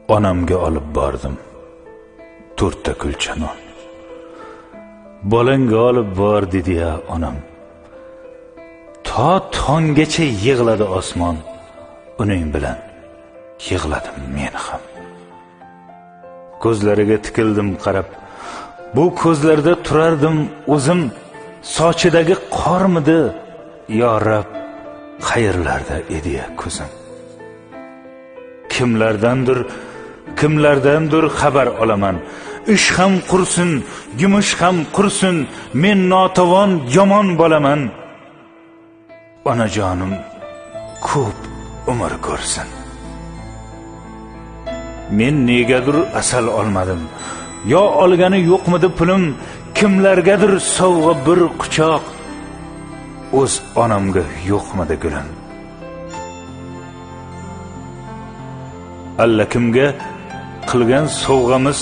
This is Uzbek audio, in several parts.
Onamga olib bordim 4ta kulcha non. Bolangga olib bor dedi ya onam. To tonggacha yig'ladi osmon, uning bilan yig'ladim men ham. Ko'zlariga tikildim qarab, bu ko'zlarda turardim o'zim, sochidagi qormidi, yo Rab, qayerlarda edi ya ko'zim. Kimlardandir xabar olaman. Ish ham qursin, yumush ham qursin, men notavon yomon bolaman. Onajonim ko'p umr ko'rsin. Men negadir asal olmadim, yo olgani yo'qmidi pulim, kimlargadir sovg'a bir quchoq, o'z onamga yo'qmidi gulim. Allakimga qilgan sovg'amiz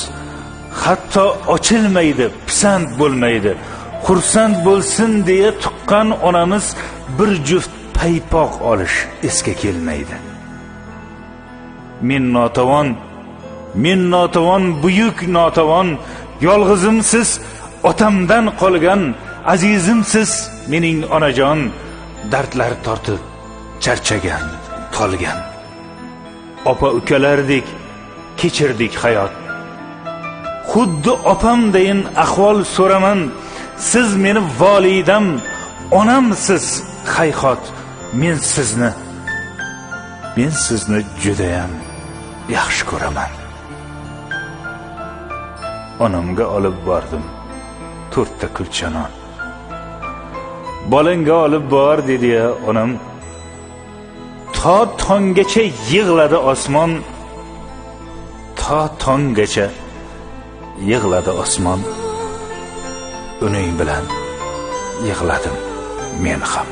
hatto ochilmaydi, pisand bo'lmaydi. Xursand bo'lsin deya tuqqan onamiz bir juft paypoq olish esga kelmaydi. Men notavon, buyuk notavon, yolg'izimsiz, otamdan qolgan azizimsiz mening onajon, dardlar tortib charchagan, tolgan. Opa ukalardek kechirdik hayot. Xuddi opamdayin ahvol so'raman, siz meni volidam, onamsiz hayhot, men sizni judayam yaxshi ko'raman. Onamga olib bordim 4ta kulcha non. Bolangga olib bor dedi ya onam. To tonggacha yig'ladi osmon, to tonggacha yig'ladi osmon, uning bilan yig'ladim men ham.